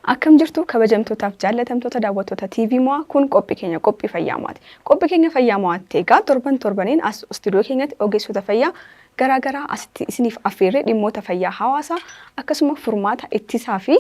Akkam jirtu kabajamtootaaf jaallatamtoota daawwattoota TV Mo'aa? Kun qophii keenya qophii fayyaa mo'aati. Qophii keenya fayyaa mo'aatti egaa torban torbaniin as istuudiyoo keenyatti ogeessota fayyaa garaa garaa asitti isiniif affeerree dhimmoota fayyaa hawaasaa, akkasuma furmaata, ittisaa fi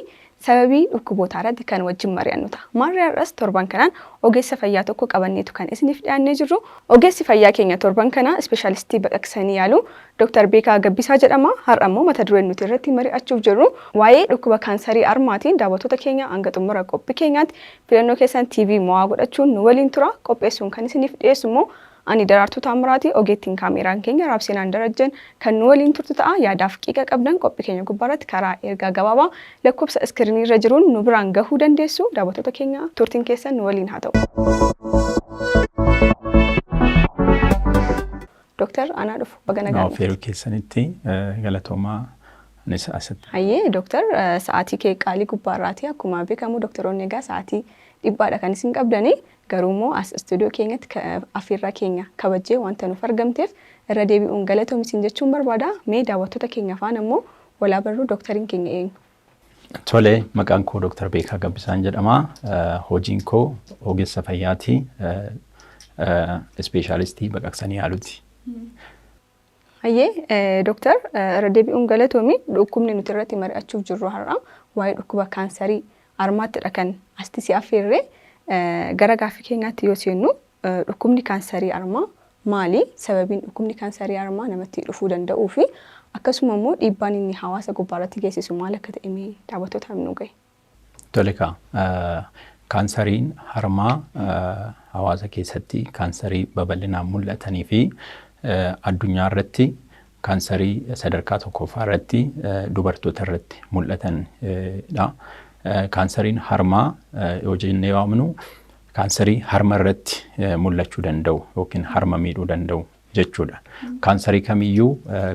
sababii dhukkubootaa irratti kan wajjin mari'annu ta'a. Maarree har'as torban kanaan ogeessa fayyaa tokko qabanneetu kan isiniif dhiyaannee jirru. Ogeessi fayyaa keenya torban kanaa ispeeshaalistii baqaqsanii yaaluu Dr. Beekaa Gabbisaa jedhama. Har'a immoo mata dureen nuti irratti mari'achuuf jirru waa'ee dhukkuba kaansarii harmaatiin. Daawwattoota keenya, hanga xumura qophii keenyaatti filannoo keessan TV Mo'aa godhachuun nu waliin tura. Qopheessuun kan isiniif dhiyeessu immoo ani Daraartuu Taammiraati. Ogeettiin kaameeraan keenya Raabseenaan Darajjen kan nu waliin turtu ta'a. Yaadaaf qiiqa qabdan qophii keenya gubbaarratti karaa ergaa gabaabaa lakkoofsa iskiriinii irra jiruun nu biraan gahuu dandeessu. Daawwattoota keenya, turtiin keessan nu waliin haa ta'u. Dooktar, anaa dhufu, baga nagaan dhufte. Affeeruu keessanitti galatoomaa, anis asitti. Hayyee dooktar, sa'aatii kee qaalii gubbaarraati. Akkuma beekamu dooktaroonni egaa sa'aatii dhibbaadha kan isin qabdanii, garuu immoo as istuudiyoo keenyatti affeerraa keenya kabajjee wanta nuuf argamteef irra deebi'uun galatoomi isin jechuun barbaada. Mee daawwattoota keenya faana immoo walaa barruu, dooktariin keenya eenyu? Tole, maqaan koo Dr. Beekaa Gabbisaan jedhama. Hojiin koo ogeessa fayyaati. Ispeeshaalistii baqaqsanii yaaluuti. Hayyee dooktar, irra deebi'uun galatoomi. Dhukkubni nuti irratti mari'achuuf jirru har'a waa'ee dhukkuba kaansarii harmaattidha kan asitti si affeerree. Gara gaaffii keenyaatti yoo seennu, dhukkubni kaansarii harmaa maali? Sababiin dhukkubni kaansarii harmaa namatti dhufuu danda'uu fi akkasuma immoo dhiibbaan inni hawaasa gubbaarratti geessisu maal akka ta'e mee daawwattoota nu gahe. Tole kaa, kaansariin harmaa hawaasa keessatti kaansarii babal'inaan mul'atanii fi addunyaa irratti kaansarii sadarkaa tokkoffaa irratti dubartoota irratti mul'atanidha. Kaansariin harmaa yoo jennee waamnu, kaansarii harma irratti mul'achuu danda'u yookiin harma miidhuu danda'u jechuudha. Kaansarii kamiyyuu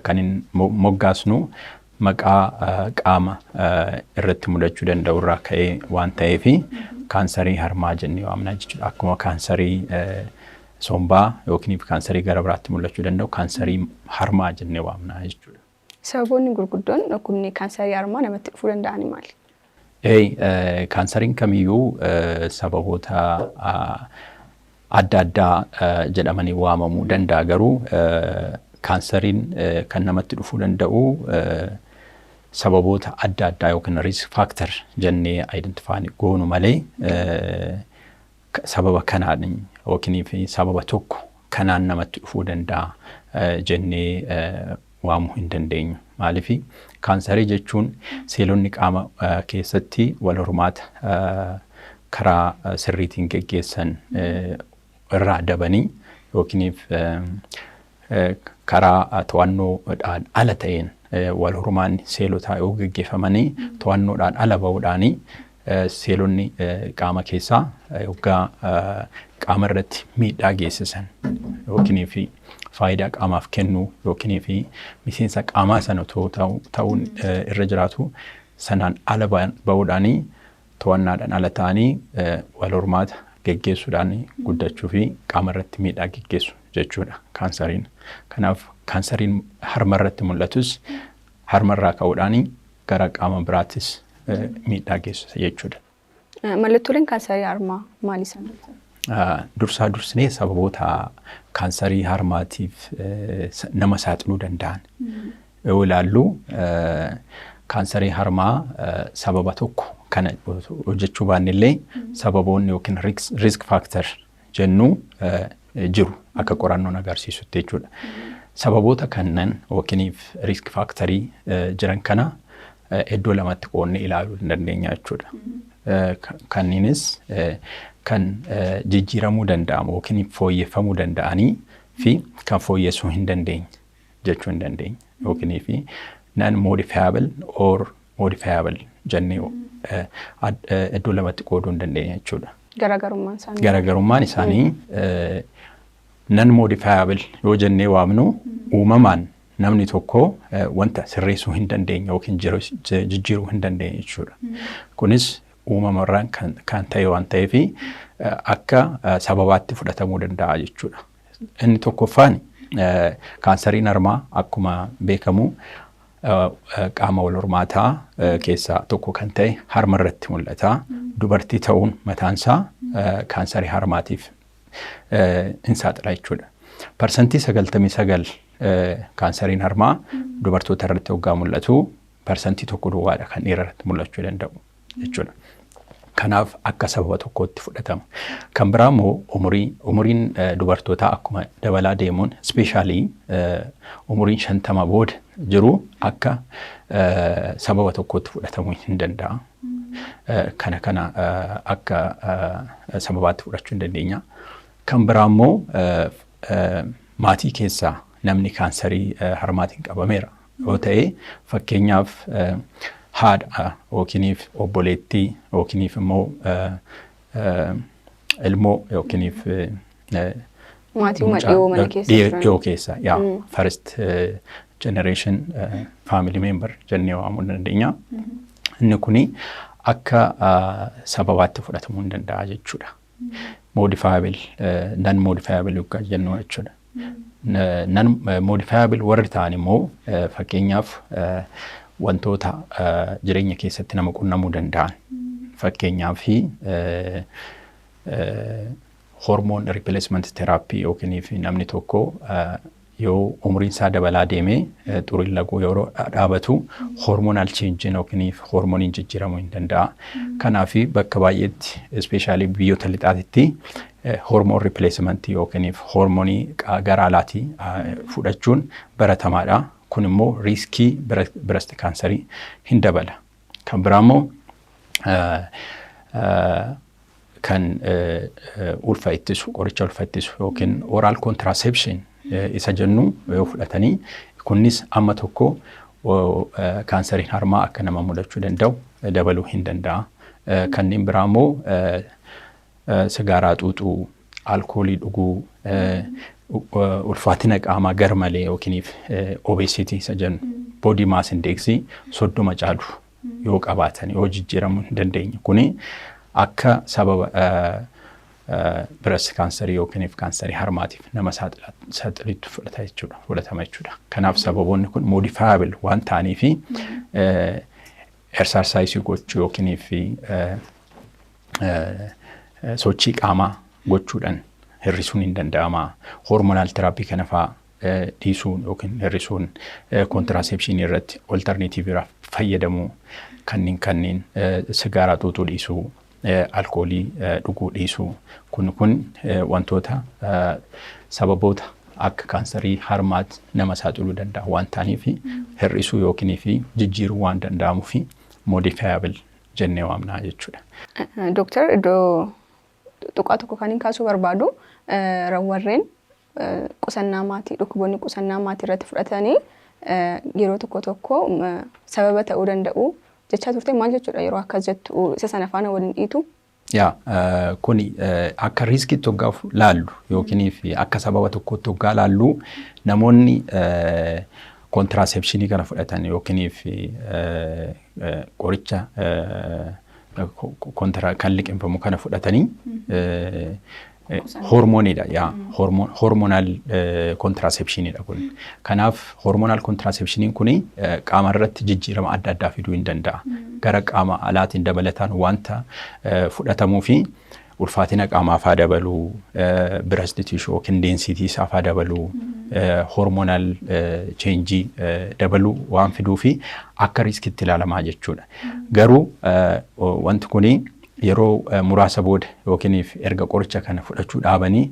kan hin moggaasnu maqaa qaama irratti mudachuu danda'u irraa ka'ee waan ta'eef, kaansarii harmaa jennee waamna jechuudha. Akkuma kaansarii sombaa yookiin kaansarii gara biraatti mul'achuu danda'u, kaansarii harmaa jennee waamna jechuudha. Sababoonni gurguddoon dhukkubni kaansarii harmaa namatti dhufuu danda'an maali? Kaansariin kamiyyuu sababoota adda addaa jedhamanii waamamuu danda'a, garuu kaansariin kan namatti dhufuu danda'u sababoota adda addaa yookiin risk factor jennee identify goonu malee, sababa kanaan yookiin sababa tokko kanaan namatti dhufuu danda'a jennee waamuu hin dandeenyu. Maaliif, kaansarii jechuun seelonni qaama keessatti wal hormaata karaa sirriitiin geggeessan irraa dabanii yookiin karaa to'annoodhaan ala ta'een wal hormaanni seelotaa yoo geggeeffamanii to'annoodhaan ala ba'uudhaanii seelonni qaama keessaa yoggaa qaama irratti miidhaa geessisan yookiin fi faayidaa qaamaaf kennuu yookiin fi miseensa qaamaa sana otoo ta'uun irra jiraatu sanaan ala ba'uudhaanii, to'annaadhaan ala ta'anii wal hormaata geggeessuudhaan guddachuu fi qaama irratti miidhaa geggeessu jechuudha kaansariin. Kanaaf kaansariin harma irratti mul'atus harma irraa ka'uudhaan gara qaama biraattis miidhaa geessisa jechuudha. Mallattooleen kaansarii harmaa maali isaan? Dursaa dursinee sababoota kaansarii harmaatiif nama saaxiluu danda'an yoo ilaallu, kaansarii harmaa sababa tokko kana hojjechuu baannillee, sababoonni yookiin risk factor jennu jiru akka qorannoon agarsiisutti jechuudha. Sababoota kanneen yookiin risk factorii jiran kana iddoo lamatti qoodnee ilaaluu dandeenya jechuudha. Kanneenis kan jijjiiramuu danda'amu yookiin fooyyeffamuu danda'anii fi kan fooyyessuu hin dandeenye jechuu hin dandeenya. Yookiin fi non modifiable or modifiable jennee iddoo lamatti qooduu hin dandeenya jechuudha. Garaagarummaan isaanii? Garaagarummaan isaanii, non modifiable yoo jennee waamnu, uumamaan namni tokko wanta sirreessuu hin dandeenye yookiin jijjiiruu hin dandeenye jechuudha. Kunis Uumamarraan kan ta'e waan ta'eef akka sababaatti fudhatamuu danda'a jechuudha. Inni tokkoffaan, kaansariin harmaa akkuma beekamu qaama wal hormaataa keessaa tokko kan ta'e harma irratti mul'ata. Dubartii ta'uun mataansaa kaansarii harmaatiif hin saaxila jechuudha. 99% kaansariin harmaa dubartoota irratti hoggaa mul'atu, 1% duwwaadha kan dhiira irratti mul'achuu danda'u jechuudha. Kanaaf akka sababa tokkootti fudhatama. Kan biraa immoo umurii. Umuriin dubartootaa akkuma dabalaa deemuun, especially umuriin 50 booda jiru akka sababa tokkootti fudhatamuu hin danda'a. Kana akka sababaatti fudhachuu hin dandeenya. Kan biraa immoo maatii keessaa namni kaansarii harmaatiin qabameera yoo ta'e, fakkeenyaaf haadha yookiiniif obboleettii yookiiniif immoo ilmoo yookiiniif maatii dhiyoo mana keessa jiran. Dhiyoo keessa, yaa, first generation family member jennee waamuu dandeenya. Inni kuni akka sababaatti fudhatamuu hin danda'a jechuudha. Modifiable, non modifiable yookaan jennu jechuudha. Non modifiable warri ta'an immoo, fakkeenyaaf wantoota jireenya keessatti nama qunnamuu danda'an. Fakkeenyaaf hormone replacement therapy yookiin namni tokko yoo umriin isaa dabalaa deemee xuriin laguu yeroo dhaabatu hormonal changeiin yookiin hormooniin jijjiiramuu hin danda'a. Kanaaf bakka baay'eetti, especially biyyoota lixaatitti, hormone replacement yookiin hormoonii gara alaatii fudhachuun baratamaadha. Kun immoo risk breast cancerii hin dabala. Kan biraa immoo kan ulfa ittisu, qoricha ulfa ittisu yookiin oral contraception isa jennu yoo fudhatanii, kunis amma tokko kaansariin harmaa akka nama mudachuu danda'u dabaluu hin danda'a. Kanneen biraa immoo sigaaraa xuuxuu, alkoolii dhuguu, ulfaatina qaamaa gar malee yookiin obesity isa jennu, body mass index 30 caalu yoo qabaatan, yoo jijjiiramuu hin dandeenye, kuni akka sababa breast cancerii yookiin kaansarii harmaatiif nama saaxilutti fudhata jechuudha, fudhatama jechuudha. Kanaaf sababoonni kun modifiable waan ta'aniif exercise gochuu yookiin fi sochii qaamaa gochuudhaan hir'isuun hin danda'ama. Hormonal therapy kana fa'aa dhiisuun yookiin hir'isuun, contraceptionii irratti alternative fayyadamuu, kanneen sigaaraa xuuxuu dhiisuu, alkoolii dhuguu dhiisuu, kun wantoota sababoota akka kaansarii harmaatti nama saaxiluu danda'a waan ta'aniif hir'isuu yookiin fi jijjiiruu waan danda'amuuf modifiable jennee waamnaa jechuudha. Dooktar, iddoo tuqaa tokko kan hin kaasuu barbaadu, warreen qusannaa maatii, dhukkuboonni qusannaa maatii irratti fudhatanii yeroo tokko tokko sababa ta'uu danda'u jechaa turte. Maal jechuudha yeroo akkas jettu? Isa sana faana waliin dhiitu? Yaa, kuni akka riskiitti hoggaa laallu yookiin akka sababa tokkotti hoggaa laallu, namoonni contraceptionii kana fudhatan yookiin qoricha kan liqimfamu kana fudhatanii, hormooniidha, yaa, hormonal contraceptioniidha kun. Kanaaf hormonal contraceptioniin kun qaama irratti jijjiirama adda addaa fiduu hin danda'a. Gara qaama alaatiin dabalataan wanta fudhatamuu fi ulfaatina qaamaa faa dabaluu, breast tissue yookiin density isaa faa dabaluu, hormonal change dabaluu waan fiduu fi akka riskitti ilaalamaa jechuudha. Garuu wanti kuni yeroo muraasa booda yookiin erga qoricha kana fudhachuu dhaabanii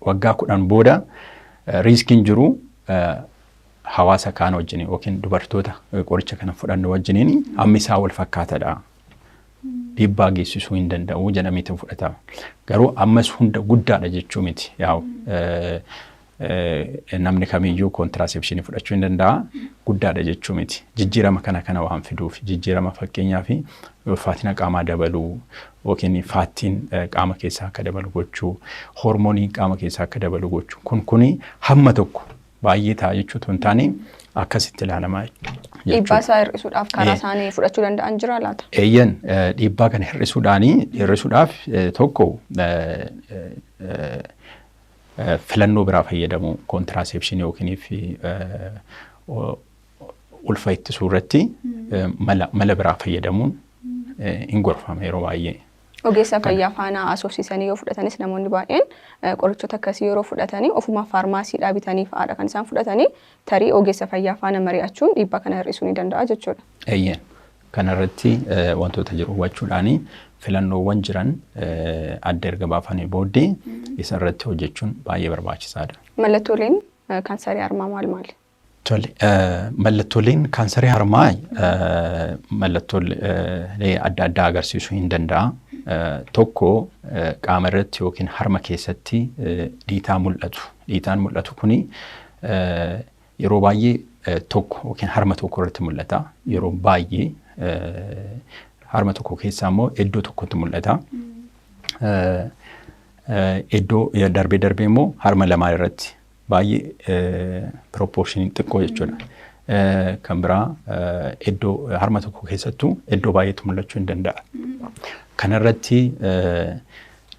waggaa 10 booda riskiin jiru hawaasa kaan wajjin yookiin dubartoota qoricha kana fudhannu wajjiniin hammi isaa wal fakkaatadha. Dhiibbaa geessisuu hin danda'u jedhameetu fudhatama. Garuu ammas hunda guddaadha jechuu miti. Yaa'u, namni kamiyyuu contraceptionii fudhachuu hin danda'a. Guddaadha jechuu miti. Jijjiirama kana waan fiduuf, jijjiirama fakkeenyaaf ulfaatina qaamaa dabaluu yookiin fatiin qaama keessaa akka dabalu gochuu, hormoonii qaama keessaa akka dabalu gochuu, kun kuni hamma tokko Baay'ee ta'a jechuutu hin taane akkasitti ilaalamaa Dhiibbaa jechuudha. Isaa hir'isuudhaaf karaa isaanii fudhachuu danda'an jira laata? Eeyyan, dhiibbaa kana hir'isuudhaaf tokko filannoo biraa fayyadamu, contraception yookiin ulfa ittisuu irratti mala biraa fayyadamuun hin gorfama yeroo baay'ee. Ogeessa fayyaa faana asoosisanii yoo fudhatanis, namoonni baay'een qorichoota akkasii yeroo fudhatanii ofuma faarmaasiidhaa bitanii fa'aadha kan isaan fudhatanii. Tarii ogeessa fayyaa faana mari'achuun dhiibbaa kana hir'isuu ni danda'a jechuudha. Eeyyan, kanarratti wantoota jiru hubachuudhaani filannoowwan jiran adda erga baafanii booddee isa irratti hojjechuun baay'ee barbaachisaadha. Mallattooleen kaansarii harmaa maal maali? Tole, mallattooleen kaansarii harmaa mallattoolee adda addaa agarsiisuu hin danda'a. Tokko, qaama irratti yookiin harma keessatti dhiitaa mul'atu. Dhiitaan mul'atu kuni yeroo baay'ee tokko yookiin harma tokko irratti mul'ata. Yeroo baay'ee harma tokko keessaa immoo iddoo tokkotti mul'ata. Iddoo darbee darbee immoo harma lamaan irratti baay'ee proportion xiqqoo jechuudha. Kan biraa, iddoo harma tokko keessattuu iddoo baay'eetu mul'achuu hin danda'a. Kanarratti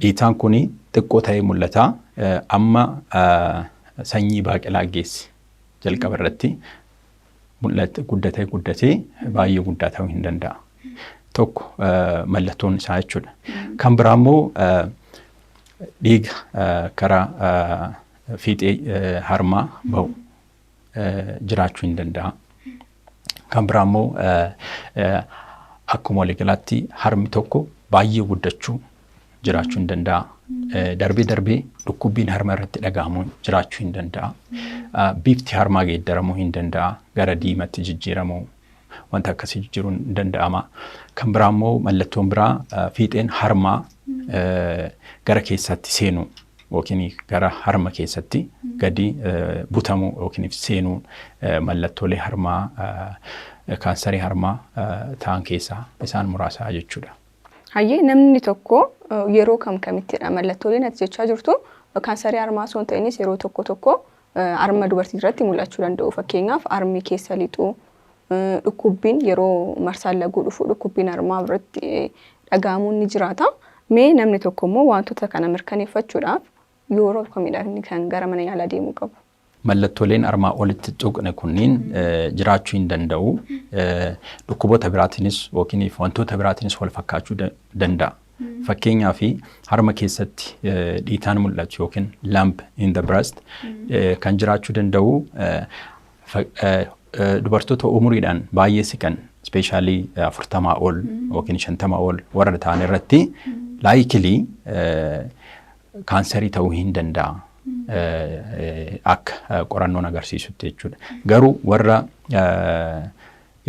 dhiitaan kun xiqqoo ta'ee mul'ata. Amma sanyii baaqelaa geessi jalqaba irratti mul'ate, guddatee guddatee baay'ee guddaa ta'uu hin danda'a. Tokko mallattoon isaa jechuudha. Kan biraa immoo dhiiga karaa fiixee harmaa bahu jiraachuu hin danda'a. Kan biraa immoo akkuma waliigalaatti harmi tokko baay'ee guddachuu jiraachuu hin danda'a. Darbee darbee dhukkubbiin harma irratti dhaga'amu jiraachuu hin danda'a. Bifti harmaa geeddaramuu hin danda'a. Gara diimatti jijjiiramuu, wanta akkasii jijjiiruun hin danda'ama. Kan biraa immoo mallattoon biraa fiixeen harmaa gara keessatti seenuu yookiin gara harma keessatti gadi butamuu yookiin seenuu mallattoolee harmaa kaansarii harmaa ta'an keessaa isaan muraasa jechuudha. Hayyee, namni tokko yeroo kam kamittidha mallattooleen ati jechaa jirtu kaansarii harmaa osoo hin ta'inis yeroo tokko tokko harma dubartii irratti mul'achuu danda'u? Fakkeenyaaf, harmi keessa lixuu, dhukkubbiin yeroo marsaan laguu dhufu dhukkubbiin harmaa irratti dhaga'amuun ni jiraata. Mee namni tokko immoo wantoota kana mirkaneeffachuudhaaf yeroo kamidha inni kan gara mana yaalaa deemuu qabu? Mallattooleen armaa olitti tuqne kunniin jiraachuu hin danda'u. Dhukkuboota biraatiinis yookiin wantoota biraatiinis wal fakkaachuu danda'a. Fakkeenyaaf, harma keessatti dhiitaan mul'atu yookiin lump in the breast kan jiraachuu danda'u dubartoota umuriidhaan baay'ee siqan, especially 40 ol yookiin 50 ol warra ta'an irratti likely kaansarii ta'uu hin danda'a. Akka qorannoon agarsiisutti jechuudha. Garuu warra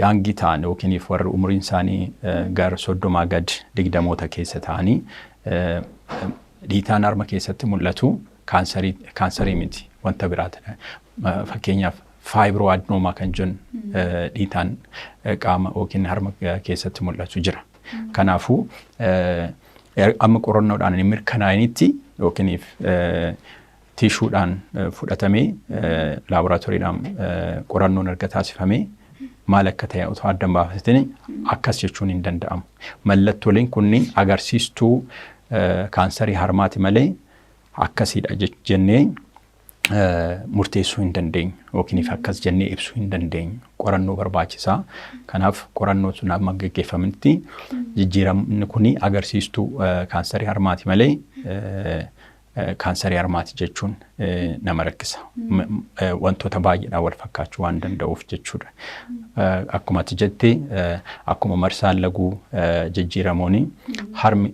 young ta'an yookiin warra umuriin isaanii gara 30 gad, 20moota keessa ta'anii dhiitaan harma keessatti mul'atu kaansarii miti, wanta biraati. Fakkeenyaaf, fibroadenoma kan jennu dhiitaan qaama yookiin harma keessatti mul'atu jira. Kanaafuu amma qorannoodhaan hin mirkanaa'initti yookiin tissuedhaan fudhatamee laaboraatooriidhaan qorannoon erga taasifamee maal akka ta'e otoo adda hin baafatin akkas jechuun hin danda'amu. Mallattooleen kunniin agarsiistuu kaansarii harmaati malee akkasiidha jennee murteessuu hin dandeenyu yookiin akkas jennee ibsuu hin dandeenyu. Qorannoo barbaachisaa. Kanaaf qorannoo sun amma gaggeeffamanitti jijjiiramni kuni agarsiistuu kaansarii harmaati malee kaansarii harmaati jechuun nama rakkisa. Wantoota baay'eedhaan wal fakkaachuu waan danda'uuf jechuudha. Akkuma ati jette, akkuma marsaan laguu jijjiiramuuni harmi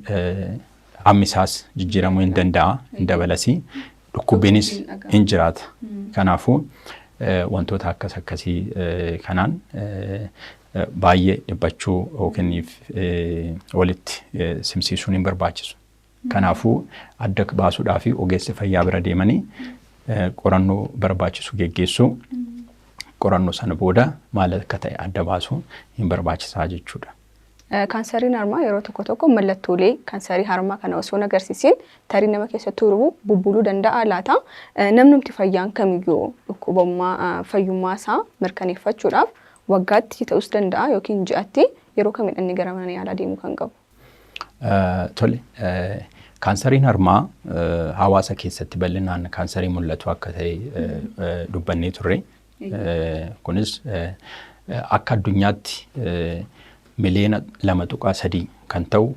hammisaas jijjiiramuu hin danda'a, hin dabalasi. Dhukkubbiinis hin jiraata. Kanaafuu wantoota akkas akkasii kanaan baay'ee dhiphachuu yookiin walitti simsiisuun hin barbaachisu. Kanaafuu adda baasuudhaa fi ogeessa fayyaa bira deemanii qorannoo barbaachisu geggeessuu, qorannoo sana booda maal akka ta'e adda baasuun hin barbaachisaa jechuudha. Kaansariin harmaa yeroo tokko tokko mallattoolee kaansarii harmaa kana osoo hin agarsiisin tarii nama keessa turuu, bubbuluu danda'a laata? Namnumti fayyaan kamiyyuu dhukkubummaa fayyummaa isaa mirkaneeffachuudhaaf waggaatti ta'us danda'a yookiin ji'atti yeroo kamidha inni gara mana yaalaa deemuu kan qabu? Tole, kaansariin harmaa hawaasa keessatti bal'inaan kaansarii mul'atu akka ta'e dubbannee turre. Kunis akka addunyaatti 2.3 miliyoona kan ta'u,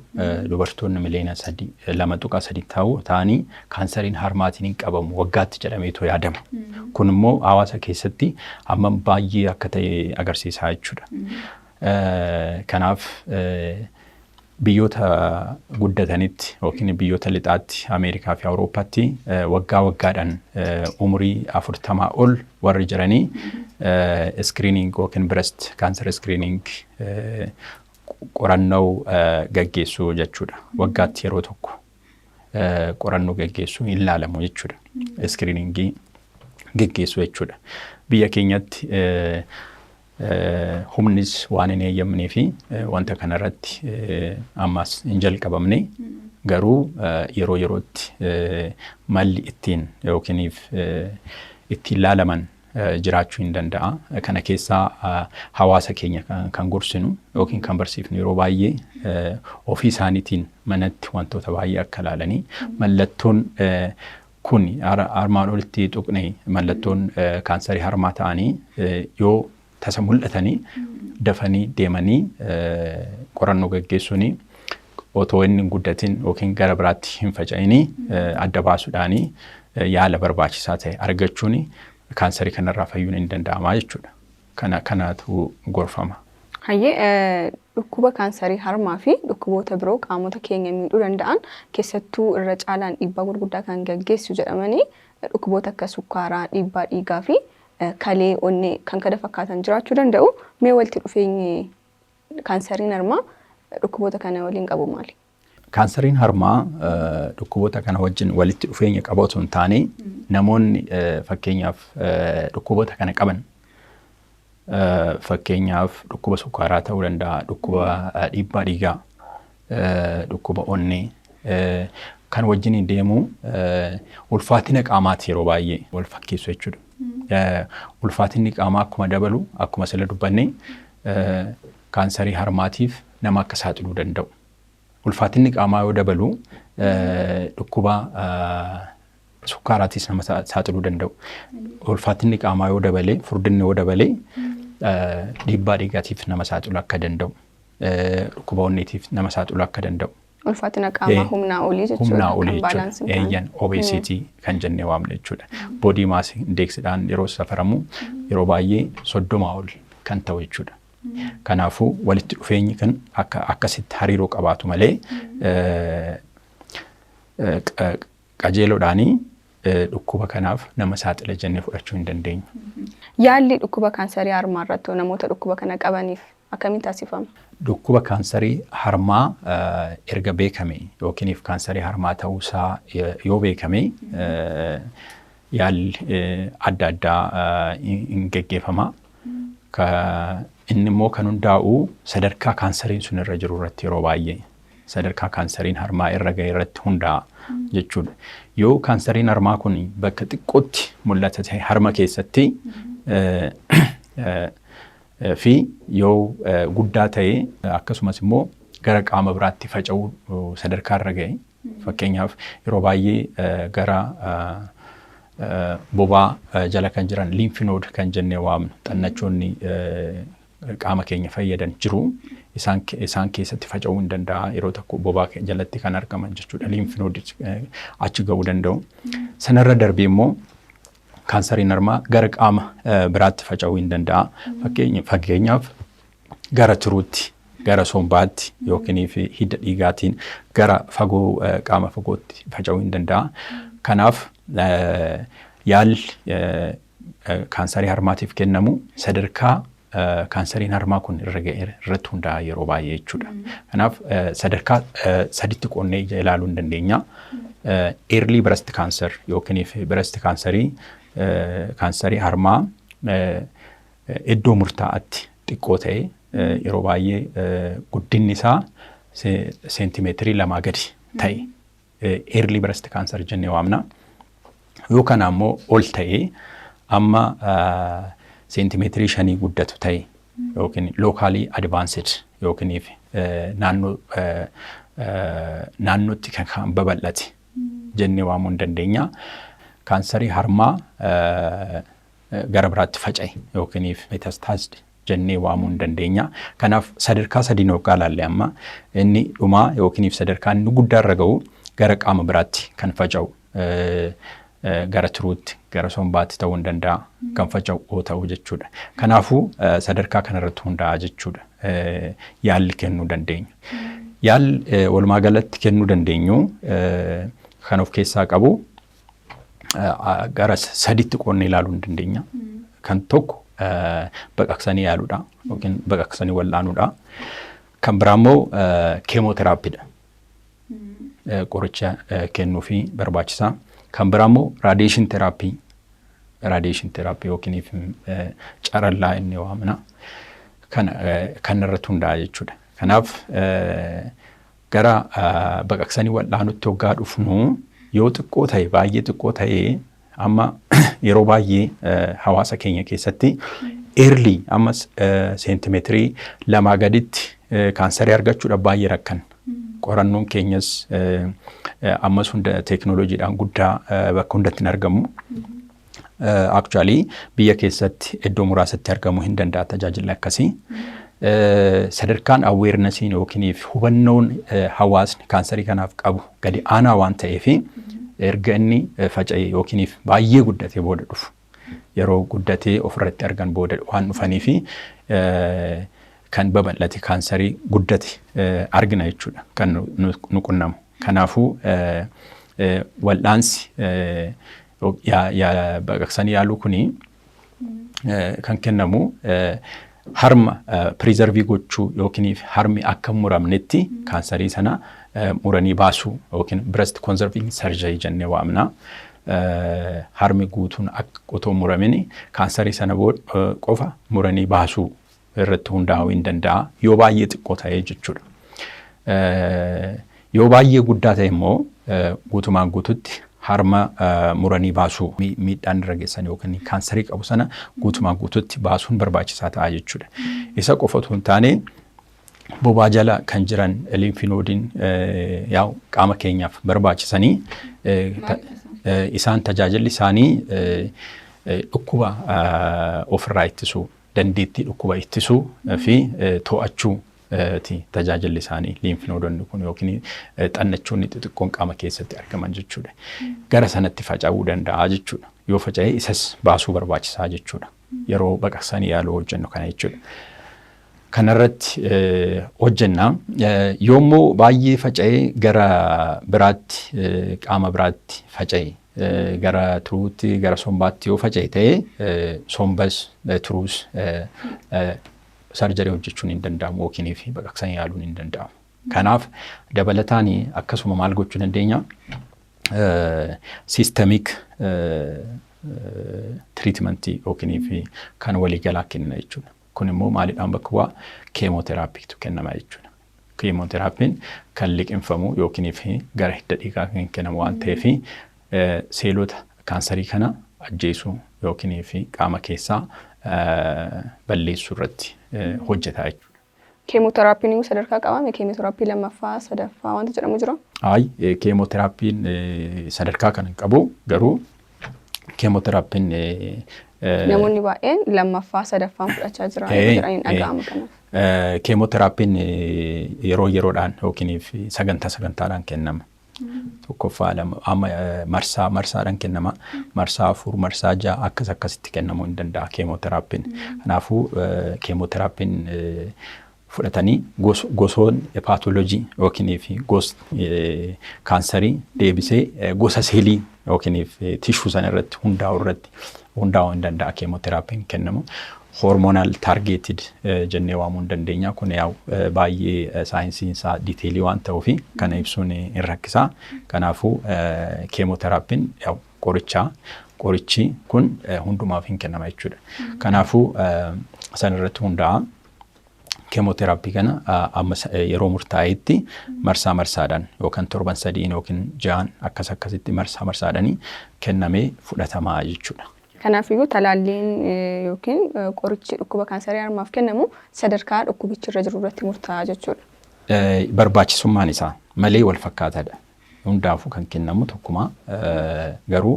dubartoonni 2.3 miliyoona ta'u ta'anii kaansariin harmaatiin hin qabamu waggaatti jedhameetu yaadama. Kun immoo hawaasa keessatti hammam baay'ee akka ta'e agarsiisa jechuudha. Kanaaf biyyoota guddatanitti yookiin biyyoota lixaatti, Ameerikaa fi Awurooppaatti, waggaa waggaadhaan umurii 40 ol warri jiranii screening yookiin breast cancer screening, qorannoo gaggeessuu jechuudha. Waggaatti yeroo tokko qorannoo gaggeessuu hin ilaalamu jechuudha. Screeningii gaggeessuu jechuudha. Biyya keenyatti humnis waan hin eeyyamnee fi wanta kanarratti ammas hin jalqabamne, garuu yeroo yerootti malli ittiin yookiin ittiin laalaman jiraachuu hin danda'a. Kana keessaa hawaasa keenya kan gorsinu yookiin kan barsiifnu, yeroo baay'ee ofii isaaniitiin manatti wantoota baay'ee akka ilaalanii, mallattoon kun armaan olitti tuqne, mallattoon kaansarii harmaa ta'anii yoo tasa mul'atanii, dafanii deemanii qorannoo gaggeessuun otoo inni hin guddatin yookiin gara biraatti hin faca'inii adda baasuudhaanii yaala barbaachisaa ta'e argachuun kaansarii kanarraa fayyuun hin danda'amaa jechuudha. Kanaatu gorfama. Hayyee, dhukkuba kaansarii harmaa fi dhukkuboota biroo qaamota keenya miidhuu danda'an keessattuu irra caalaan dhiibbaa gurguddaa kan gaggeessu jedhamanii dhukkuboota akka sukkaaraa, dhiibbaa dhiigaa fi kalee, onnee kan kana fakkaatan jiraachuu danda'u. Mee walitti dhufeenyi kaansariin harmaa dhukkuboota kana waliin qabu maali? Kaansariin harmaa dhukkuboota kana wajjin walitti dhufeenya qaba otoo hin taane, namoonni fakkeenyaaf dhukkuboota kana qaban, fakkeenyaaf dhukkuba sukkaaraa ta'uu danda'a, dhukkuba dhiibbaa dhiigaa, dhukkuba onnee kan wajjin deemu, ulfaatina qaamaati yeroo baay'ee wal fakkeessu jechuudha. Ulfaatinni qaamaa akkuma dabalu, akkuma sila dubbanne, kaansarii harmaatiif nama akka saaxiluu danda'u. Ulfaatinni qaamaa yoo dabalu dhukkuba sukkaaraatis nama saaxiluu danda'u. Ulfaatinni qaamaa yoo dabale, furdinni yoo dabale, dhiibbaa dhiigaatiif nama saaxiluu akka danda'u. Dhukkuba onneetiif nama saaxiluu akka danda'u. Ulfaatina qaamaa humnaa olii jechuudha. Humnaa olii jechuudha. Eeyyan, obesity kan jennee waamnu jechuudha. Body mass indexidhaan yeroo safaramu yeroo baay'ee 30 ol kan ta'u jechuudha. Kanaafuu walitti dhufeenyi kan akka akkasitti hariiroo qabaatu malee qajeeloodhaanii dhukkuba kanaaf nama saaxila jennee fudhachuu hin dandeenyu. Yaalli dhukkuba kaansarii harmaa irratti namoota dhukkuba kana qabaniif akkamiin taasifama? Dhukkuba kaansarii harmaa erga beekame yookiin kaansarii harmaa ta'uusaa yoo beekame, yaalli adda addaa hin geggeeffama. Inni immoo kan hundaa'u sadarkaa kaansariin sun irra jiru irratti, yeroo baay'ee sadarkaa kaansariin harmaa irra gahe irratti hundaa'a jechuudha. Yoo kaansariin harmaa kun bakka xiqqootti mul'ata ta'e harma keessatti fi yoo guddaa ta'e, akkasumas immoo gara qaama biraatti faca'uu sadarkaa irra gahe, fakkeenyaaf yeroo baay'ee gara bobaa jala kan jiran lymph node kan jennee waamnu, xannachoonni qaama keenya fayyadan jiru. Isaan keessatti faca'uu hin danda'a, yeroo tokko bobaa jalatti kan argaman jechuudha. Lymph node achi ga'uu danda'u. Sanarra darbee immoo kaansariin harmaa gara qaama biraatti faca'uu hin danda'a. Fakkeenyaaf gara tiruutti, gara sombaatti yookiin hidda dhiigaatiin gara fagoo, qaama fagootti faca'uu hin danda'a. Kanaaf yaalli kaansarii harmaatiif kennamu sadarkaa kaansariin harmaa kun irra ga'e irratti hundaa'a yeroo baay'ee jechuudha. Kanaaf sadarkaa saditti qoonnee ija ilaaluu hin dandeenya. Early breast cancer yookiin breast cancerii, kaansarii harmaa iddoo murtaa'aatti xiqqoo ta'e yeroo baay'ee guddinni isaa seentimeetirii 2 gadi ta'e early breast cancer jennee waamna. Yoo kana ammoo ol ta'e, amma seentimeetirii 5 guddatu ta'e yookiin locally advanced yookiin naannootti kan babal'ate jennee waamuu hin dandeenya. Kaansarii harmaa gara biraatti faca'e yookiin metastased jennee waamuu hin dandeenya. Kanaaf sadarkaa sadiin hoggaa ilaalle, amma inni dhumaa yookiin sadarkaa inni guddaarra ga'u gara qaama biraatti kan faca'u, gara tiruutti, gara sombaatti ta'uu hin danda'a kan faca'u yoo ta'u jechuudha. Kanaafuu sadarkaa kanarratti hundaa'a jechuudha yaalli kennuu dandeenyu. Yaalli walumaa galatti kennuu dandeenyu kan of keessaa qabu gara saditti qoonnee ilaaluu hin dandeenya. Kan tokko baqaqsanii yaaluudha yookiin baqaqsanii wal'aanuudha. Kan biraa immoo keemooteraapiidha. Qoricha kennuufii barbaachisaa. Kan biraa immoo radiation therapy. Radiation therapy yookiin carallaa inni waamna. Kan irratti hundaa'a jechuudha. Kanaaf gara baqaqsanii wal'aanutti hoggaa dhufnu, yoo xiqqoo ta'e, baay'ee xiqqoo ta'e, amma yeroo baay'ee hawaasa keenya keessatti early amma seentimeetirii 2 gaditti kaansarii argachuudhaaf baay'ee rakkan. Qorannoon keenyas ammas hunda teeknooloojiidhaan guddaa bakka hundatti hin argamu. Actually biyya keessatti iddoo muraasatti argamuu hin danda'a tajaajilli akkasii. Sadarkaan awarenessiin yookiin hubannoon hawaasni kaansarii kanaaf qabu gadi aanaa waan ta'eef, erga inni faca'e yookiin baay'ee guddatee booda dhufu. Yeroo guddatee ofirratti argan booda waan dhufanii fi kan babal'ate, kaansarii guddate argina jechuudha kan nu qunnamu. Kanaafuu wal'aansi baqaqsanii yaaluu kuni kan kennamu harma preserve gochuu yookiin harmi akka hin muramnetti kaansarii sana muranii baasuu yookiin breast conserving surgery jennee waamna. Harmi guutuun akka otoo muramin kaansarii sana qofa muranii baasuu irratti hundaa'uu hin danda'a yoo baay'ee xiqqoo ta'e jechuudha. Yoo baay'ee guddaa ta'e immoo guutumaan guututti harma muranii baasuu, miidhaan irra geessan yookiin kaansarii qabu sana guutumaan guututti baasuun barbaachisaa ta'a jechuudha. Isa qofa otoo hin taane, bobaa jala kan jiran lymph nodeiin yaa'u qaama keenyaaf barbaachisanii, isaan tajaajilli isaanii dhukkuba ofirraa ittisuu, dandeettii dhukkuba ittisuu fi to'achuu ti tajaajilli isaanii, lymph nodeonni kun yookiin xannachoonni xixiqqoon qaama keessatti argaman jechuudha. Gara sanatti faca'uu danda'a jechuudha. Yoo faca'e isas baasuu barbaachisaa jechuudha. Yeroo baqaqsanii yaaluu hojjennu kana jechuudha. Kanarratti hojjenna. Yoommoo baay'ee faca'ee gara biraatti, qaama biraatti faca'e, gara tiruutti, gara sombaatti yoo faca'e ta'e, sombas tiruus surgery hojjechuun hin danda'amu yookiin fi baqaqsanii yaaluun hin danda'amu. Kanaaf dabalataan akkasuma maal gochuu dandeenya? Systemic treatmentii yookiin fi kan waliigalaa kennina jechuudha. Kun immoo maaliidhaan bakka bu'aa? Keemooteraapiitu kennama jechuudha. Keemooteraapiin kan liqinfamu yookiin fi gara hidda dhiigaa kan kennamu waan ta'eef, seelota kaansarii kana ajjeesuu yookiin fi qaama keessaa balleessuu irratti hojjeta jechuudha. Keemooteraapiin immoo sadarkaa qabaa? Keemooteraappii lammaffaa, sadaffaa wanta jedhamu jira? Ayi, keemooteraapiin sadarkaa kan hin qabu, garuu keemooteraapiin Namoonni baay'een lammaffaa, sadaffaan fudhachaa jira jedhanii dhaga'ama kanaaf. Keemooteraapiin yeroo yeroodhaan yookiin sagantaa sagantaadhaan kennama. Tokkoffaa, lama, amma marsaa marsaadhaan kennama. Marsaa 4, marsaa 6, akkas akkasitti kennamuu hin danda'a keemooteraapiin. Kanaafuu keemooteraapiin fudhatanii gosoon pathology yookiin fi gosni kaansarii deebisee gosa seelii yookiin tissue sana irratti hundaa'u irratti hundaa'uu hin danda'a keemooteraapiin kennamu. Hormonal targeted jennee waamuu hin dandeenya. Kun yaa'u baay'ee saayinsiin isaa detailii waan ta'uuf kana ibsuun hin rakkisaa. Kanaafuu keemooteraapiin yaa'u qorichaa, qorichi kun hundumaaf hin kennama jechuudha. Kanaafuu san irratti hundaa'a. Chemotherapy kana amma yeroo murtaa'etti marsaa marsaadhaan yookaan torban 3 yookiin 6 akkas akkasitti marsaa marsaadhaan kennamee fudhatamaa jechuudha. Kanaafiyyuu talaalliin yookiin qorichi dhukkuba kaansarii harmaaf kennamu sadarkaa dhukkubichi irra jiru irratti murtaa'a jechuudha. Barbaachisummaan isaa malee wal fakkaataadha. Hundaafuu kan kennamu tokkuma, garuu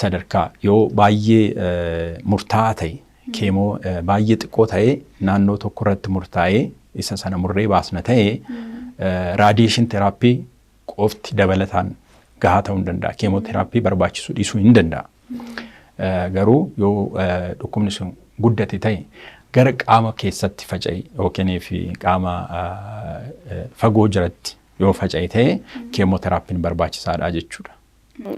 sadarkaa yoo baay'ee murtaa'aa ta'e, chemo baay'ee xiqqoo ta'e, naannoo tokko irratti murtaa'ee isa sana murree baasna ta'e, radiation therapy qofti dabalataan gahaa ta'uu hin danda'a. Chemotherapy barbaachisuu dhiisuu hin danda'a. Garuu yoo dhukkubni sun guddate ta'e, gara qaama keessatti faca'e yookiin fi qaama fagoo jiratti yoo faca'e ta'e, chemotherapyn barbaachisaadha jechuudha.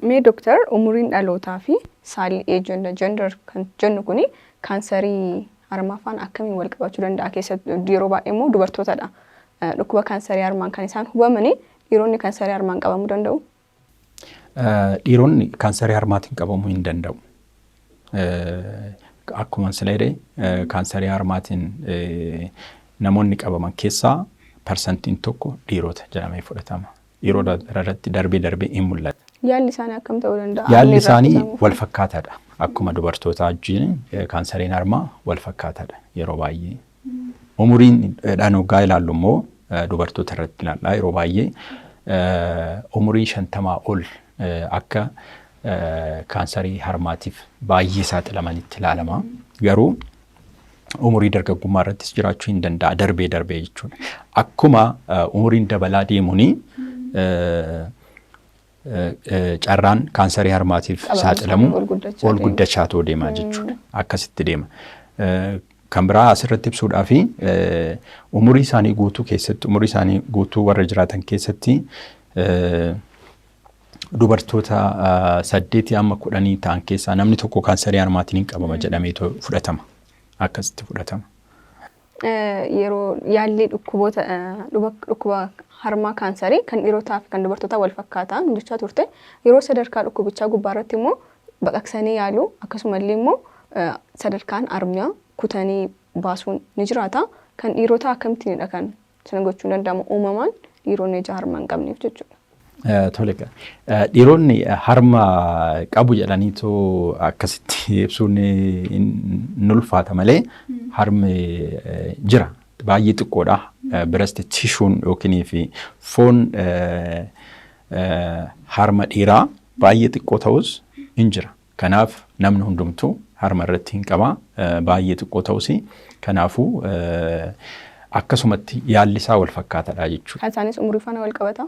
Mee dooktar, umuriin dhalootaa fi saalli, age gender kan jennu kuni kaansarii harmaa faana akkamiin wal qabachuu danda'a? Keessatti yeroo baay'ee immoo dubartootadha. Dhukkuba kaansarii harmaan kan isaan hubamanii, dhiironni kaansarii harmaan qabamuu danda'u? Dhiironni kaansarii harmaatiin qabamuu hin danda'u. Akkuma sila jedhee, kaansarii harmaatiin namoonni qabaman keessaa 1% dhiirota jedhamee fudhatama. Dhiirota irratti darbee darbee hin mul'ata. Yaalli isaanii akkam ta'uu danda'a? Yaalli isaanii wal fakkaataadha. Akkuma dubartootaa wajjin kaansariin harmaa wal fakkaataadha yeroo baay'ee. Umuriin dhaan hoggaa ilaallu immoo, dubartoota irratti ilaalla, yeroo baay'ee umurii 50 ol akka kaansarii harmaatiif baay'ee saaxilamanitti ilaalama. Garuu umurii dargaggummaa irrattis jiraachuu hin danda'a darbee darbee jechuudha. Akkuma umuriin dabalaa deemuuni carraan kaansarii harmaatiif saaxilamu ol guddachaa ta'uu deema jechuudha. Akkasitti deema. Kan biraa asirratti ibsuudhaa fi umurii isaanii guutuu keessatti, umurii isaanii guutuu warra jiraatan keessatti, dubartoota 8 hamma 10 ta'an keessaa namni tokko kaansarii harmaatiin hin qabama jedhamee fudhatama. Akkasitti fudhatama. Yeroo yaalli dhukkuboota dhukkuba harmaa kaansarii kan dhiirotaa fi kan dubartootaa wal fakkaataa jechaa turte, yeroo sadarkaa dhukkubichaa gubbaa irratti immoo baqaqsanii yaaluu, akkasumallee immoo sadarkaan harmaa kutanii baasuun ni jiraata. Kan dhiirotaa akkamittiinidha kan sana gochuun danda'amu, uumamaan dhiironni ija harmaa hin qabneef jechuudha? Tole, dhiironni harma qabu jedhaniitu akkasitti ibsuun ni ulfaata malee harmi jira. Baay'ee xiqqoodha. Breast tissueun yookiin fi foon harma dhiiraa baay'ee xiqqoo ta'us hin jira. Kanaaf namni hundumtuu harma irratti hin qaba. Baay'ee xiqqoo ta'us, kanaafuu akkasumatti yaalli isaa wal fakkaataadha jechuudha. Kan isaanis umurii faana wal qabata?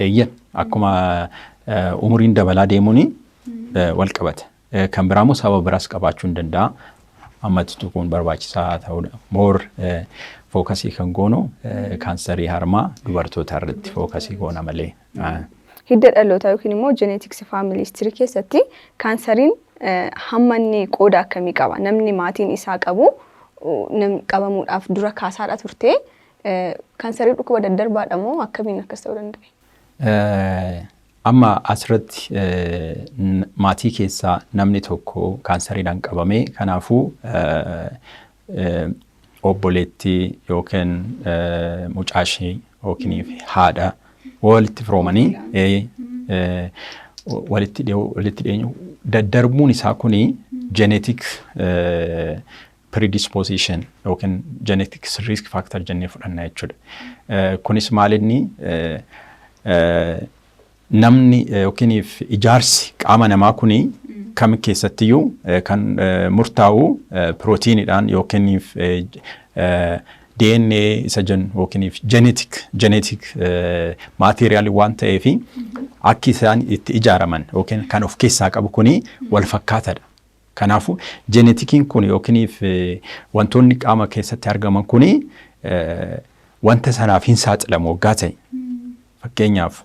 Eeyyan, akkuma umuriin dabalaa deemuun wal qabata. Kan biraa immoo sababa biraas qabaachuu hin danda'a. Ammatti tuquun barbaachisaa ta'uudha. More focus kan goonu kaansarii harmaa dubartoota irratti focus goona malee. Hidda dhalootaa yookiin immoo genetics, family history keessatti kaansariin hamma inni qooda akkamii qaba? Namni maatiin isaa qabu qabamuudhaaf dura kaasaadha turte. Kaansarii dhukkuba daddarbaadha moo akkamiin akkas ta'uu danda'e? Amma asirratti maatii keessaa namni tokko kaansariidhaan qabame, kanaafuu obboleettii yookiin mucaashee yookiin haadha walitti firoomanii walitti dhiyeenyu daddarbuun isaa kuni genetic predisposition yookiin genetic risk factor jennee fudhanna jechuudha. Kunis maal, inni namni yookiin ijaarsi qaama namaa kuni kam keessattiyyuu kan murtaa'u pirootiiniidhaan yookiin DNA isa jennu yookiin genetic material waan ta'eef, akki isaan itti ijaaraman yookiin kan of keessaa qabu kuni wal fakkaataadha. Kanaafuu geneticiin kun yookiin wantoonni qaama keessatti argaman kuni wanta sanaaf hin saaxilamu waggaa ta'e, fakkeenyaaf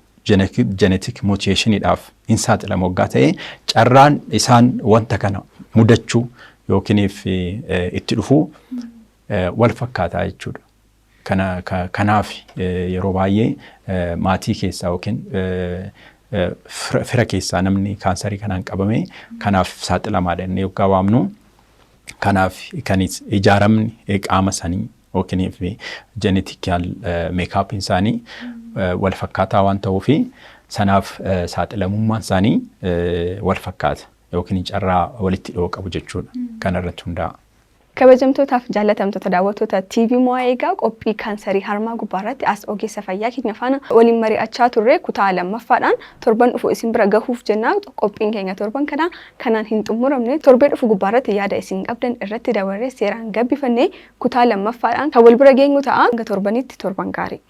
genetic mutationiidhaaf hin saaxilamu waggaa ta'e, carraan isaan wanta kana mudachuu yookiin itti dhufuu wal fakkaataa jechuudha. Kanaaf yeroo baay'ee maatii keessaa yookiin fira keessaa namni kaansarii kanaan qabame kanaaf saaxilamaadha inni yoggaa waamnu. Kanaaf kan ijaaramni qaama sanii yookiin genetical makeupiin isaanii wal fakkaataa waan ta'uufi sanaaf saaxilamummaan isaanii wal fakkaata yookiin carraa walitti dhiyoo qabu jechuudha. Kanarratti hundaa'a. Kabajamtootaaf jaallatamtoota daawwattoota TV Mo'aa, egaa qophii kaansarii harmaa gubbaarratti as ogeessa fayyaa keenya faana waliin mari'achaa turre kutaa lammaffaadhaan torban dhufu isin bira gahuuf jennaa. Qophiin keenya torban kanaa kanaan hin xumuramne. Torbee dhufu gubbaarratti yaada isin qabdan irratti dabarree seeraan gabbifannee kutaa lammaffaadhaan kan wal bira geenyu ta'a. Hanga torbanitti torban gaarii.